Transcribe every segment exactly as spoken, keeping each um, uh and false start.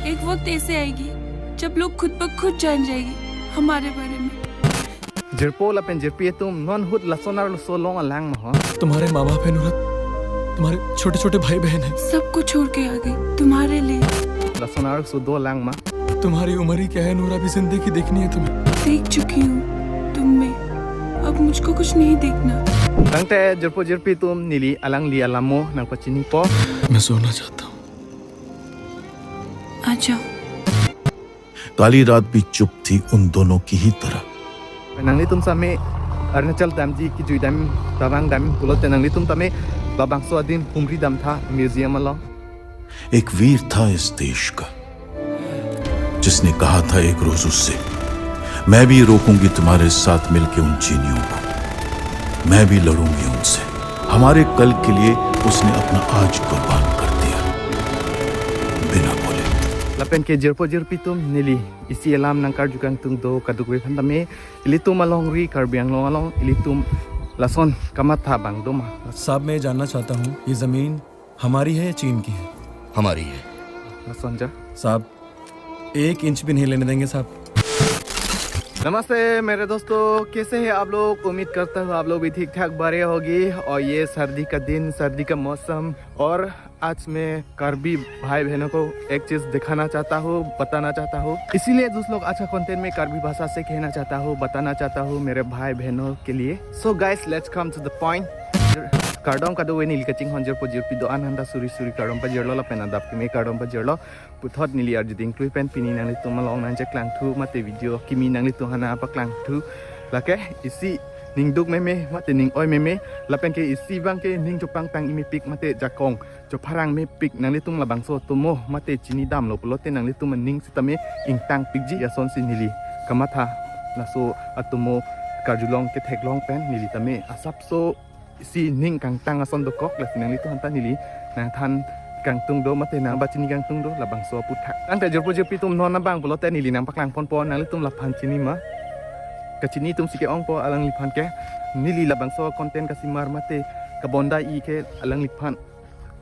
एक वक्त ऐसे आएगी जब लोग खुद ब खुद जान जाएंगे हमारे बारे में। Jirpo lapen jirpi atum, non ahut lason arloso long alang ma ho? तुम्हारे माँ बाप है नूरा, तुम्हारे छोटे छोटे भाई बहन है। सबको छोड़ के आ गई तुम्हारे लिए। Lason arloso do lang ma? तुम्हारी उम्र ही क्या है नूरा, अभी जिंदगी देखनी है तुम्हें। देख चुकी हूँ तुम में, अब मुझको कुछ नहीं देखना। Tangte jirpo jirpi atum, neli alangli alam mo nangpachinipo. मैं सोना चाहता हूँ। आ जाओ। काली रात भी चुप थी उन दोनों की ही तरह। Nanglitum same Arunachal damji, kejui dam, tabang dam pulote nanglitum tame labangso adim humri damtha museum along. एक वीर था इस देश का, जिसने कहा था एक रोज उससे, मैं भी रोकूंगी तुम्हारे साथ मिलके उन चीनियों को, मैं भी लड़ूंगी उनसे। हमारे कल के लिए उसने अपना आज कुर्बान कर दिया, बिना बोले। Lapen ke jirpo jirpi atum, neli isi alam nangkarju kangtung do kadokave aphan tame, ilitum alongri Karbi Anglong along ilitum lason kamatha abang do ma? साहब, मैं ये जानना चाहता हूँ, ये जमीन हमारी है या चीन की है? हमारी है। Lason ja. साहब, एक इंच भी नहीं लेने देंगे साहब। नमस्ते मेरे दोस्तों, कैसे हैं आप लोग? उम्मीद करता हूँ आप लोग भी ठीक ठाक भरे होगी। और ये सर्दी का दिन, सर्दी का मौसम, और आज मैं कार्बी भाई बहनों को एक चीज दिखाना चाहता हूँ, बताना चाहता हूँ। इसीलिए दोस्त लोग, आज का कंटेंट में कार्बी भाषा से कहना चाहता हूँ, बताना चाहता हूँ मेरे भाई बहनों के लिए। So guys, let's come to the point. Kardom kadokave, neli kachinghon jirpo jirpi do-an aphanta suri suri kardom pajirlo lapen adap keme kardom pajirlo. Puthot neli arju dingklui pen pini nanglitum along nangcheklangthu mate video kimi nanglitum aphan nangpaklangthu lake isi ning duk meme mate ning oi meme, lapen ke isi abang ke ning chopangtang imepik mate jakong chopharang mepik, nanglitum labangso atomo mate chini damlo pulote nanglitum aning sitame ingtang pikji, asonsi neli kamatha laso atomo karjulong ketheklong pen neli tame asapso isi ning kangtang ason dokok, lasi nanglitum aphanta neli nangthan kangtung do mate nangpachini kangtung do labangso aputhak. Tangte jirpo jirpi atum, non abang pulote neli nangpaklangponpo, nanglitum laphan chini ma? Kachini atumsi ke-ongpo alangliphan ke. Neli labangso content kasimar mate kabondai ke alangliphan,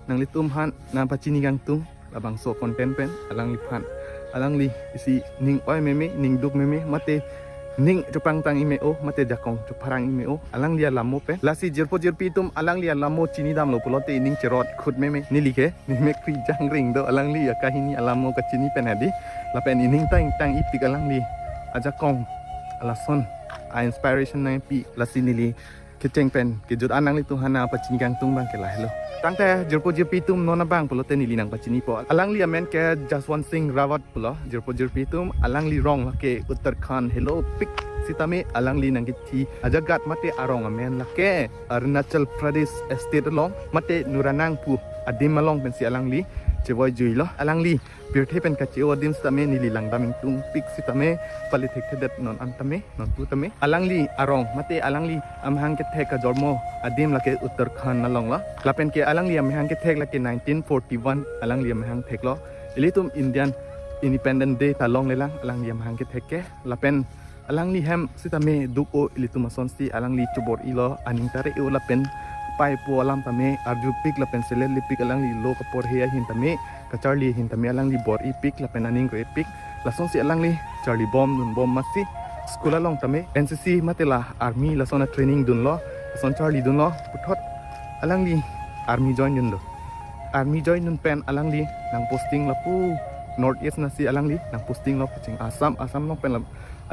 nanglitum aphan nangpachini kangtung labangso content pen alangliphan. Alangli isi ning oi meme, ning duk meme mate ning chopangtang ime-o mate jakong chopharang ime-o, alangli alam mo pen. Lasi jirpo jirpi atum, alangli alam mo chini damlo pulote ining cherot khut meme. Neli ke ning mekri jangring do alangli akahini alam mo kachini pen hadi. Lapen ining ta ingtang ipik alangli ajakong, alason, a-inspiration nangpi, lasi neli kecheng pen kejut an nanglitum aphan nangpachini kangtung abang ke lahelo. Tangte jirpo jirpi atum, non abang pulote neli nangpachinipo. Alangli amen ke Jaswant Singh Rawat pulo, jirpo jirpi atum. Alangli rong lake Uttarakhand helo pik sitame alangli nangkethi ajagat mate arong amen lake Arunachal Pradesh state along mate Nurang pu adim along pensi alangli chevoi juilo. Alangli pirthe pen kache-o adim sitame neli langdam ingtungpik sitame pali thekthedet non an tame, non pu tame. Alangli arong mate alangli amahang kethek kajormo adim lake Uttarakhand alonglo. Lapen ke alangli amahang kethek lake nineteen forty-one alangli amahang theklo. Ilitum Indian Independent Day ta longlelang alangli amahang kethek ke. Lapen alangli hem sitame duk-o, ilitum asonsi alangli chobor-ilo, aning tare-o lapen paipo alam tame arjupik lapen selelipik, alangli lo kaporhe ahin tame, kacharli ahin tame alangli bor-ipik lapen aning repik. Lasonsi alangli charlibom dunbom masi school along tame N C C mate la army lason a-training dunlo, lason charlidunlo, puthot alangli army join dunlo. Army join dun pen alangli nangposting lapu North East nasi alangli nangpostinglo, kaching Assam, Assam along pen la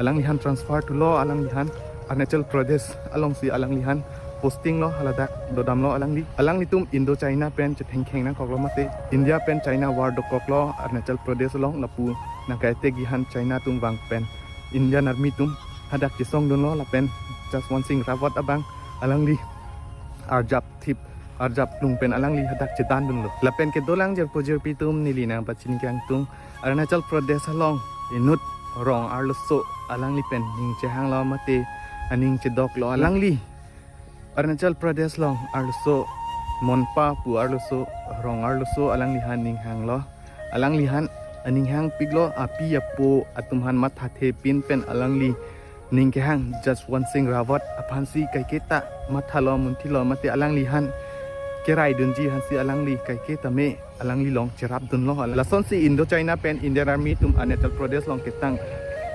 alangliphan transfer thulo, alangliphan Arunachal Pradesh alongsi alangliphan postinglo, haladak dodamlo alangli. Alanglitum Indo China pen chethengkheng nangkoklo mate India pen China war dokoklo Arunachal Pradesh along, lapu nangkai-tekji aphan China atum vang pen Indian Army atum hadak chesongdunlo, lapen Jaswant Singh Rawat abang alangli arjap thip, arjap plung pen alangli hadak chedandunlo. Lapen ke dolang jirpo jirpi atum, neli nangpachini kangtung, Arunachal Pradesh along inut rong arloso alangli pen ning chehanglo mate aning chedoklo. Alangli Arunachal Pradesh along arloso, Monpa pu arloso, rong arloso alangliphan ning hanglo. Alangliphan aning hangpiklo, api apo atum aphan mathathepin pen alangli ning kehang Jaswant Singh Rawat aphansi kaiketa mathalo munthilo mate alangliphan kerai dunji aphansi alangli kaike tame alangli along cherap dunlo. Lasonsi Indo China pen Indian Army atum Arunachal Pradesh along ketang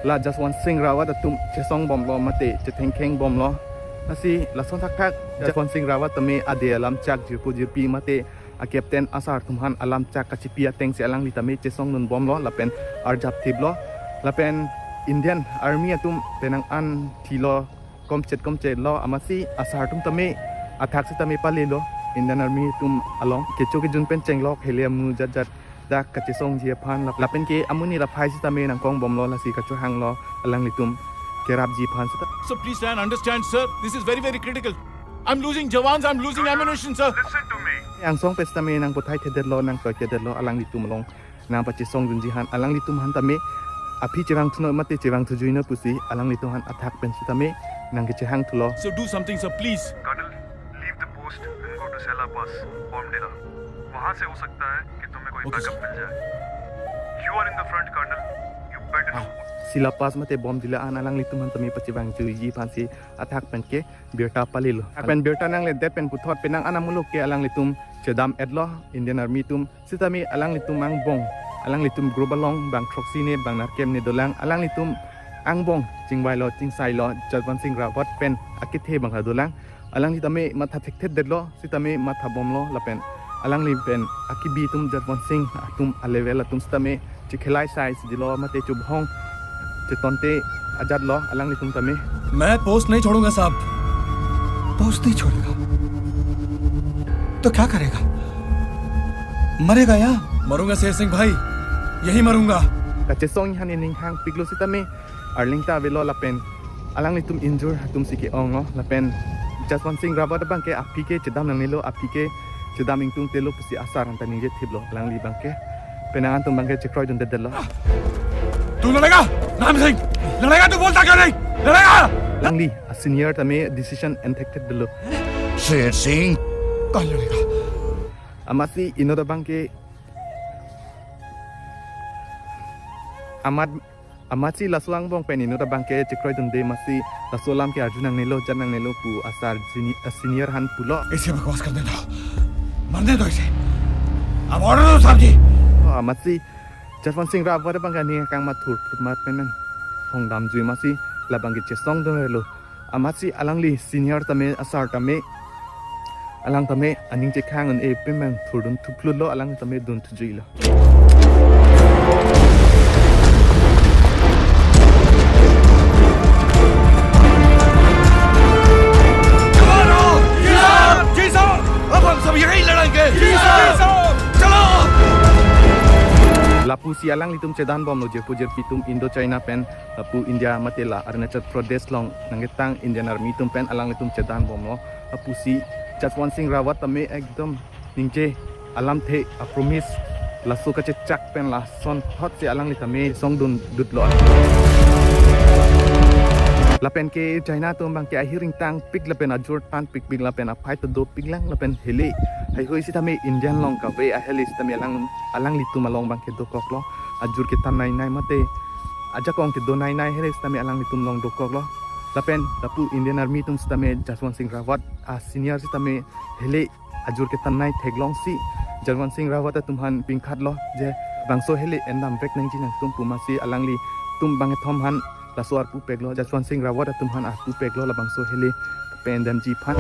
la Jaswant Singh Rawat atum chesong bomlo mate chethengkheng bomlo. Lasi lason thakthak Jaswant Singh Rawat tame ade alamchak, jirpo jirpi mate a captain asar atum aphan alamchak kachipi atengsi alangli tame chesong dun bomlo lapen arjap thiplo. Lapen Indian Army atum penang an thilo, komchet komchetlo, amatsi asar atum tame athak sitame palelo Indian Army atum along. Kecho kejun pen chenglok, hele amu jat jat dak kachesongji aphan lap-, lapen ke amonit aphai sitame nangkong bomlo, lasi kachohanglo alanglitum kerapji aphan sita. So please try and understand, sir. This is very, very critical. I'm losing jawans, I'm losing ammunition, sir. Angsong pen sitame nangputhai thedetlo, nangtoi thedetlo alanglitum along nangpachesong dunji aphan. Alanglitum aphan tame aphi chevang thunon mate chevang thujuinon pusi alanglitum aphan athak pen sitame nangkechehang thulo. So do something, sir, please. Colonel, leave the post and go to Sela Pass, Bomdila. वहां से हो सकता है कि तुम्हें कोई Okay, backup sir. मिल जाए। You are in the front, Colonel. You better know. Sela Pass mate Bomdila an alanglitum aphan tame pachevang thuji aphansi athak pen ke birta palelo. Athak pen birta nangledet pen puthot penang an amuluk ke alanglitum chedam-etlo Indian Army atum. Sitame alanglitum angbong, alanglitum group along bang throksi ne bang nerkep ne dolang. Alanglitum angbong chingvailo, chingsailo, Jaswant Singh Rawat pen akethe abang dolang. Alangli tame matha thekthedetlo, sitame matha bomlo lapen alangli pen akibi atum, Jaswant Singh atum alevel atum sitame chekhelai sai si dilo mate chubhong chetonte ajatlo alanglitum tame. मैं पोस्ट नहीं छोड़ूंगा साहब। पोस्ट नहीं छोड़ेगा तो क्या करेगा? मरेगा या? मरूंगा शेर सिंह भाई, यही मरूंगा। Kachesong aphan ining hangpiklo sitame arling ta avelo lapen alanglitum injure atumsi ke-onglo lapen Jaswant Singh Rawat abang ke aphi ke chedam nangnelo, aphi ke chedam ingtungtelo pusi asar aphan ta ningje thiplo alangli abang ke. Penang an atum abang ke chekroidundedetlo. तू लड़ेगा? नाम सिंह, लड़ेगा? तू बोलता क्यों नहीं? लड़ेगा? Alangli a senior tame decision enthekthedetlo. Sher सिंह। कौन लड़ेगा? Amatsi inut abang ke amat amatsi laso angbong pen inut abang ke chekroidunde, amatsi laso alam ke arju nangnelo, jat nangnelo pu asar seni-, senior aphan pulo. इसे बकवास करने दो, मरने दो इसे। अब ऑर्डर दो साहब जी। Amatsi Jaswant Singh Rawat abang ke aning akangmat thur thurmat pen nangthongdamjui, amatsi labang ke chesongdunrelo. Amatsi alangli senior tame, asar tame, alang tame aning chekhang un-e pen nangthurdun thuplutlo, alang tame dun thujuilo. जी साहब, अब हम सब यहीं लड़ेंगे। जी साहब, चलो। Lapusi alanglitum chedan bomlo, jirpo jirpi atum Indo China pen lapu India mate la Arunachal Pradesh along nangketang Indian Army atum pen alanglitum chedan bomlo. Lapusi Jaswant Singh Rawat tame ekdom ningje alamthe a promise laso kachechak pen lason thotsi alangli tame songdundetlo. Lapen ke China atum abang ke ahir ingtangpik lapen ajor thanpikpik lapen aphai ta dopiklang lapen hele haihui sitame Indian along kave ahele sitame alang alanglitum along abang ke dokoklo. Ajor kethan nainai mate ajakong kedo nainai hele sitame alanglitum along dokoklo. Lapen lapu Indian Army atum sitame Jaswant Singh Rawat a senior sitame hele ajor kethan nai theklongsi Jaswant Singh Rawat atum aphan pingkhatlo je bangso hele endamvek nangji nangtum pu, amatsi alanglitum bangkethom aphan laso arpu peklo, Jaswant Singh Rawat atum aphan arpu peklo labangso hele pen endamji aphan.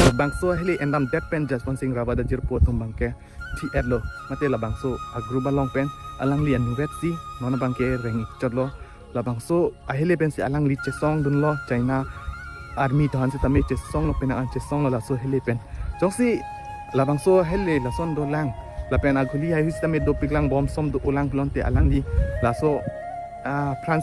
Labangso hele endamdet pen Jaswant Singh Rawat ajirpo atum abang ke thi-etlo, mate labangso a group along pen alangli anuvetsi non abang ke reng-ikchotlo. Labangso ahele pensi alangli chesongdunlo, China Army atum aphan sitame chesonglo, penang an chesonglo laso hele pen. Jongsi labangso hele lason dolang lapen aghuli haihui sitame dopiklang, bom som do-olang pulote alangli laso apran,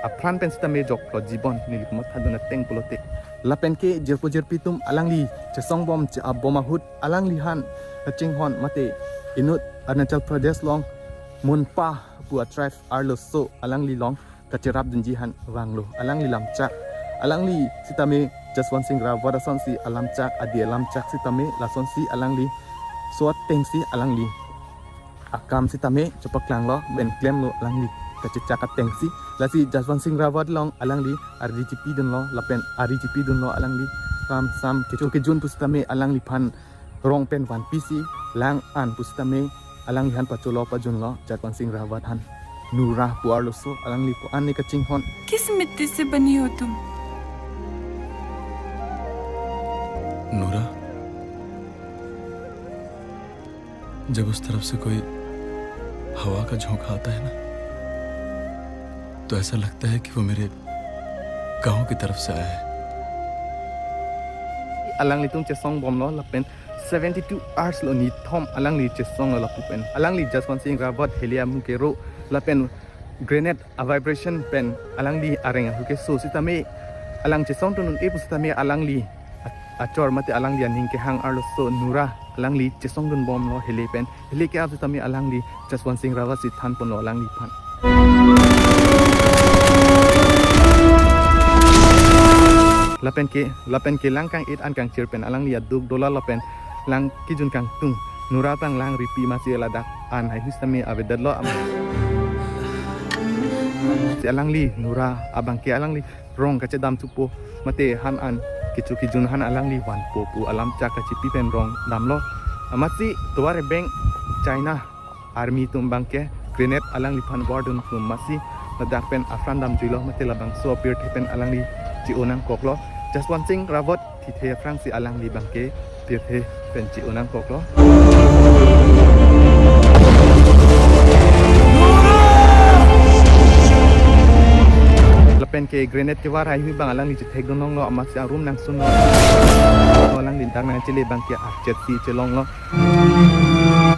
apran pen sitame joklo, jibon neli komat thadun ateng pulote. Lapen ke jirpo jirpi atum alangli chesong bom, che-, a bom ahut alangli aphan kachinghon mate inut Arunachal Pradesh along Monpa pu a tribe arloso alangli along kacherapdunji aphan vanglo. Alangli lamchak, alangli sitame Jaswant Singh Rawat asonsi alamchak, adi alamchak sitame lasonsi alangli so atengsi alangli akam sitame chepaklanglo, pen klemlo alangli kachechak atengsi. Lasi Jaswant Singh Rawat along alangli ari chepidunlo lapen ari chepidunlo alangli. Kam sam kecho kejun pusitame alangliphan rong pen vanpisi, lang an pusitame alangliphan pacholo pajunlo Jaswant Singh Rawat aphan. Nura pu arloso alangli ko-an ne kachinghon. किस मिट्टी से बनी हो तुम? नूरा, जब उस तरफ से कोई हवा का झोंका आता है ना, तो ऐसा लगता है कि वो मेरे गांव की तरफ से आया है। Alanglitum chesong bomlo lapen seventy-two hours lo nithom alangli chesonglo lapu pen. Alangli Jaswant Singh Rawat heli amu kero lapen grenade a vibration pen alangli areng ahu keso sitame alang chesongdun un-e pusitame alangli a-, achor mate alangli aning kehang arloso Nura alangli chesongdun bomlo heli pen. Heli ke-ap sitame alangli Jaswant Singh Rawat si thanponlo alangliphan. Lapen ke, lapen ke lang kang-et an kangchir pen alangli aduk dola lapen lang kejun kangtung. Nura abang lang ripi masi ladak an haihui sitame avedetlo am-, si alangli Nura abang ke alangli rong kachedam thupo mate han an kecho kejun aphan alangli vanpo pu alam chak kachepi pen rong damlo. Amatsi tovar ebeng China army atum abang ke grenade alangliphan bordun atum masi ladak pen apran damjuilo mate labangso apirthe pen alangli chi-o nangkoklo. Jaswant Singh Rawat thithe aphrangsi alangli abang ke pirthe pen chi-o nangkoklo. Lapen ke grenade kevar haihui abang alangli chethekdun longlo amatsi arum nangsunlo. Alangli dak nangchele abang ke achet si chelonglo.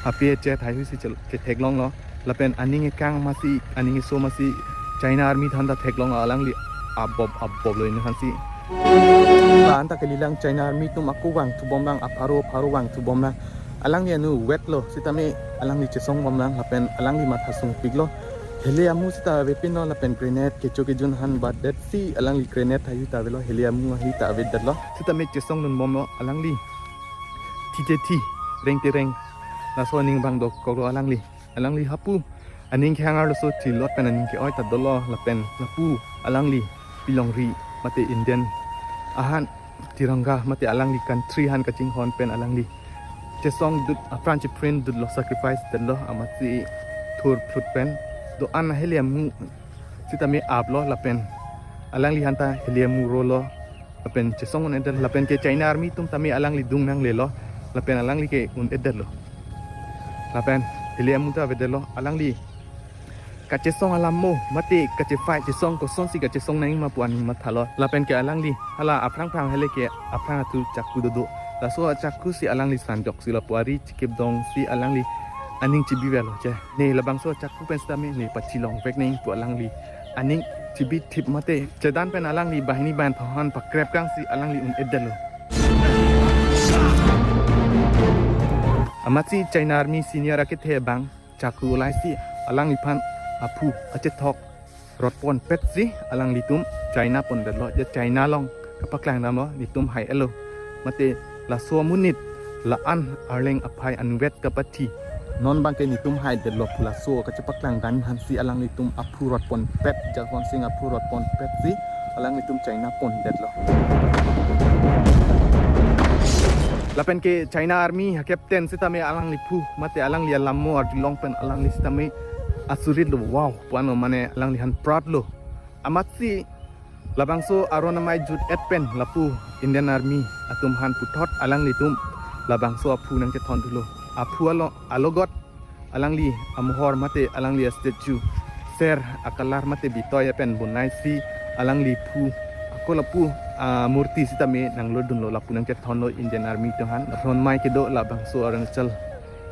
Api achet haihui si chel-, chetheklonglo. Lapen aning ekang masi, aning eso masi China army aphan ta theklong alangli abob abob lo ini aphansi. La-an ta kalilang China army atum ako vangthu bomlang, apharo pharo vangthu bomlang. Alangli anu wet lo sitame alangli chesong bomlang lapen alangli matha sungpiklo. Heli amu sita avepinlo lapen grenade kecho kejun aphan batdetsi alangli grenade haihui ta avelo, heli amu haihui ta avedetlo. Sitame chesongdun bomlo alangli. Thite thi, rengte reng. Laso aning abang dokoklo alangli. Alangli hapu aning kehang arloso chilot pen aning ke-oi ta dolo lapen lapu alangli pilongri mate Indian aphan tirangka mate alangli country aphan kachinghon pen alangli chesongdut apran cheprintdutlo, sacrifice detlo amatsi thur phlut pen do-an heli amu sitame aplo lapen alangliphan ta heli amu rolo. Lapen chesong un-edet lapen ke China army atum tame alangli dung nanglelo. Lapen alangli ke un-edetlo. Lapen heli amu ta avedetlo. Alangli kachesong alam mo mate kachefight chesong kosonsi kachesong nangma pu aning mathalo. Lapen ke alangli hala aphrang phrang heli ke aphrang athu chakku dodo. Laso achakku si alangli sanjok si lapu ari chikip dongsi alangli aning chibivelo che. Ne labangso achakku pen sitame ne pachilongvek nangji pu alangli aning chibithip mate chedan pen alangli banghini bangtho aphan pakrep kangsi alangli un-edetlo. Amatsi China army senior akethe abang chakku ulaisi alangliphan aphu achethok rotponpetsi alanglitum China pondetlo, je China along kapaklang damlo, netum hai-etlo. Mate laso amonit la-an arleng aphai anvet kapathi. Non abang ke netum haidetlo pu laso kachepaklang dam aphansi alanglitum aphu rotponpet, Jaswant Singh aphu rotponpetsi alanglitum China pondetlo. Lapen ke China army ha-captain sitame alangli phu mate alangli alam mo arjulong pen alangli sitame asurit lo, wow, pu ano mane alangliphan proud lo. Amatsi labangso aron amei jut-et pen lapu Indian army atum aphan puthot alanglitum labangso aphu nangchethon thulo. Aphu alo-, alogot alangli amohor mate alangli a-statue ser a-colour mate bitoi pen bonaisi alangli phu ako lapu amurti sitame nanglodunlo, lapu nangchethonlo Indian army atum aphan. Aron amei kedo labangso Arunachal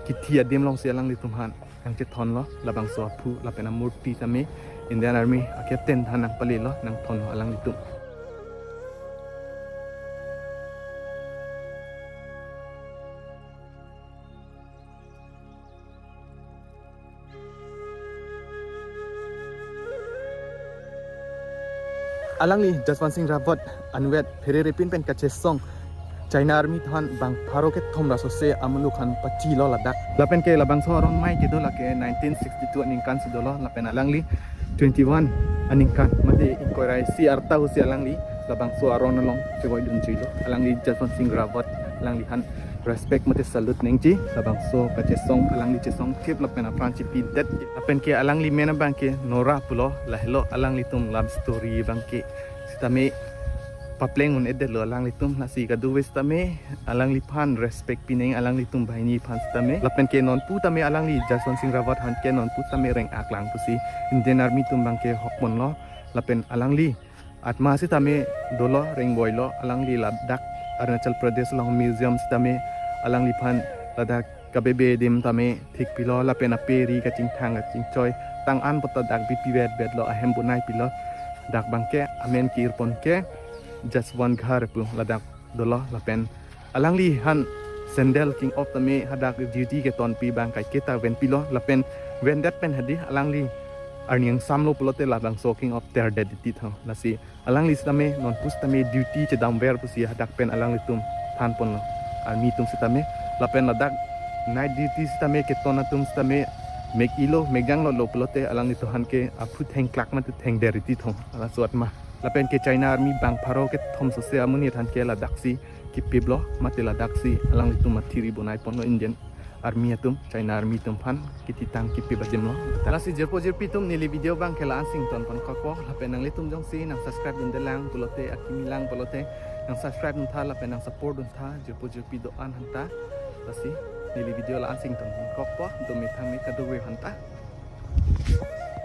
kithi adim alongsi alanglitum aphan nangchethonlo labangso aphu lapen amurti tame Indian army a-captain aphan nangpalelo, nangthonlo alanglitum. Alangli Jaswant Singh Rawat anvet pherere pin pen kachesong China army aphan bang pharo kethom ra sose amuluk aphan pachilo ladak. Lapen ke labangso aron amei kedo lake nineteen sixty-two aningkan si dolo, lapen alangli twenty-one aningkan mate ingkoi ra isi arta pusi alangli labangso aron along chevoidunjuilo. Alangli Jaswant Singh Rawat, alangliphan respect mate salute nangji. Labangso kachesong, alangli chesong thip lapen apran chipidet. Lapen ke alangli men abangke Nora pulo. Lahelo alanglitum love story abangke sitame papleng un-edetlo alanglitum. Lasi kadokave sitame alangliphan respect pinang alanglitum banghini aphan sitame. Lapen ke nonpu tame alangli Jaswant Singh Rawat aphan ke nonpu tame reng-aklang pusi Indian Army atum abangke hokponlo. Lapen alangli atma sitame dolo, rengvoilo. Alangli ladak Arunachal Pradesh along museum sitame alangliphan ladak kabebe adim tame thikpilo, lapen ape ri kachingthang kachingchoi tang an puta dak bipi vetvetlo, ahem bonaipilo. Dak abangke amen ke-irpon ke Jaswant Ghar pu ladak dolo. Lapen alangliphan sandal king-op tame hadak duty ketonpi abang kaiketa venpilo. Lapen vendet pen hadi alangli arni ingsamlo pulote labangso king-op terdet titi tho. Lasi alangli sitame nonpu sitame duty chedamver pusi hadak pen alanglitum thanponlo, army atum sitame. Lapen ladak night duty sitame keton atum sitame mek-ilo mekjanglotlo pulote alanglitum aphan ke aphu thengklak mate thengdet titi tho, laso atma. Lapen ke China Army bang pharo kethom sose amonit aphan ke ladaksi kipiplo mate ladaksi alanglitum athiri bonaiponlo, Indian Army atum, China Army atum aphan kititang kipip ajimlo. Lasi jirpo jirpi atum, neli video abangke la-an si ingtonponkokpo. Lapen nanglitum jongsi nang subscribe dundelang pulote, akimi lang pulote nang subscribe duntha lapen nang support duntha jirpo jirpi do-an aphanta. Lasi neli video la-an si ingtonponkokpo, dome thangme kadokave aphanta.